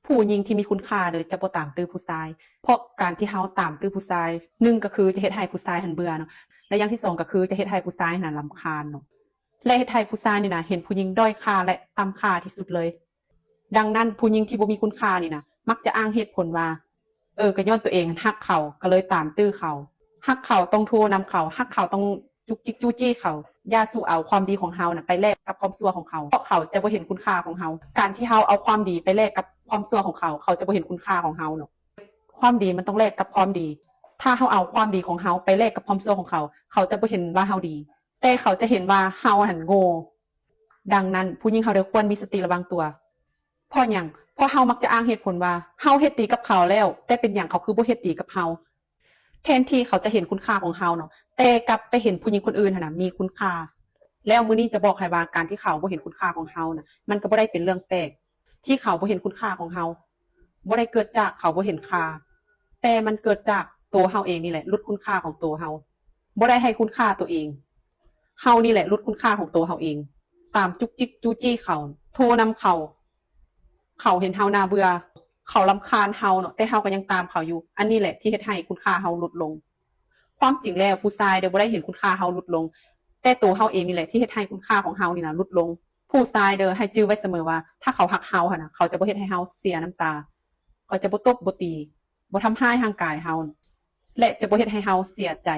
ຜູ້ຍິງທີ່ມີຄຸນຄ່າເດີ ຈະບໍ່ຕາມຕື້ຜູ້ຊາຍ ເພາະການທີ່ເຮົາຕາມຕື້ຜູ້ຊາຍ ໜຶ່ງກໍຄືຈະເຮັດໃຫ້ຜູ້ຊາຍຫັ້ນເບື່ອເນາະ ແລະຢ່າງທີສອງກໍຄືຈະເຮັດໃຫ້ຜູ້ຊາຍຫັ້ນນະລຳຄານເນາະ ແລະເຮັດໃຫ້ຜູ້ຊາຍນີ້ນະເຫັນຜູ້ຍິງດ້ອຍຄ່າ ແລະຕ່ຳຄ່າທີ່ສຸດເລີຍ. ດັ່ງນັ້ນ ຜູ້ຍິງທີ່ບໍ່ມີຄຸນຄ່ານີ້ນະ ມັກຈະອ້າງເຫດຜົນວ່າ ເອີ ກໍຍ້ອນຕົວເອງຮັກເຂົາ ກໍເລີຍຕາມຕື້ເຂົາ. ຮັກເຂົາຕ້ອງໂທນຳເຂົາ, ຮັກເຂົາຕ້ອງຈຸກຈິກຈູ້ຈີ້ເຂົາ. ຢ່າສູ່ເອົາຄວາມດີຂອງເຮົານະໄປແລກກັບຄວາມຊົ່ວຂອງເຂົາ ເພາະເຂົາຈະບໍ່ເຫັນຄຸນຄ່າຂອງເຮົາ. ການທີ່ເຮົາເອົາຄວາມດີໄປແລກກັບຄວາມຊົ່ວຂອງເຂົາ ເຂົາຈະບໍ່ເຫັນຄຸນຄ່າຂອງເຮົາເນາະ. ຄວາມດີມັນຕ້ອງແລກກັບຄວາມດີ. ຖ້າເຮົາເອົາຄວາມດີຂອງເຮົາໄປແລກກັບຄວາມຊົ່ວຂອງເຂົາ ເຂົາຈະບໍ່ເຫັນວ່າເຮົາດີ ແຕ່ເຂົາຈະເຫັນວ່າເຮົາຫັ້ນໂງ່. ດັ່ງນັ້ນ ຜູ້ຍິງເຮົາເດີ ຄວນມີສະຕິລະວັງຕົວ. ເພາະຫຍັງ? ເພາະເຮົາມັກຈະອ້າງເຫດຜົນວ່າ ເຮົາເຮັດດີກັບເຂົາແລ້ວ ແຕ່ເປັນຫຍັງເຂົາຄືບໍ່ເຮັດດີກັບເຮົາ? ແທນທີ່ເຂົາຈະເຫັນຄຸນຄ່າຂອງເຮົາເນາະ ແຕ່ກັບໄປເຫັນຜູ້ຍິງຄົນອື່ນຫັ້ນນະມີຄຸນຄ່າ. ແລ້ວມື້ນີ້ຈະບອກໃຫ້ວ່າ ການທີ່ເຂົາບໍ່ເຫັນຄຸນຄ່າຂອງເຮົານະ ມັນກໍບໍ່ໄດ້ເປັນເລື່ອງແປກ ທີ່ເຂົາບໍ່ເຫັນຄຸນຄ່າຂອງເຮົາ. ບໍ່ໄດ້ເກີດຈາກເຂົາບໍ່ເຫັນຄ່າ ແຕ່ມັນເກີດຈາກໂຕເຮົາເອງນີ້ແຫຼະ ຫຼຸດຄຸນຄ່າຂອງໂຕເຮົາ. ບໍ່ໄດ້ໃຫ້ຄຸນຄ່າໂຕເອງ. ເຮົານີ້ແຫຼະຫຼຸດຄຸນຄ່າຂອງໂຕເຮົາເອງ. ຕາມຈຸກຈິກຈູ້ຈີ້ເຂົາ, ໂທນຳເຂົາ. ເຂົາເຫັນເຮົາໜ້າເບື່ອ, ເຂົາລຳຄານເຮົາເນາະ, ແຕ່ເຮົາກໍຍັງຕາມເຂົາຢູ່. ອັນນີ້ແຫຼະທີ່ເຮັດໃຫ້ຄຸນຄ່າເຮົາຫຼຸດລົງ. ຄວາມຈິງແລ້ວ ຜູ້ຊາຍເດີ ບໍ່ໄດ້ເຫັນຄຸນຄ່າເຮົາຫຼຸດລົງ, ແຕ່ໂຕເຮົາເອງນີ້ແຫຼະທີ່ເຮັດໃຫ້ຄຸນຄ່າຂອງເຮົານີ້ນະຫຼຸດລົງ. ຜູ້ຊາຍເດີ ໃຫ້ຈື່ໄວ້ສະເໝີວ່າ ຖ້າເຂົາຮັກເຮົາຫັ້ນນະ ເຂົາຈະບໍ່ເຮັດໃຫ້ເຮົາສຽນ້ຳຕາ, ເຂົາຈະບໍ່ຕົບບໍ່ຕີ, ບໍ່ທຳຮ້າຍຮ່າງກາຍເຮົາ ແລະ ຈະບໍ່ເຮັດໃຫ້ເຮົາເສຍໃຈ.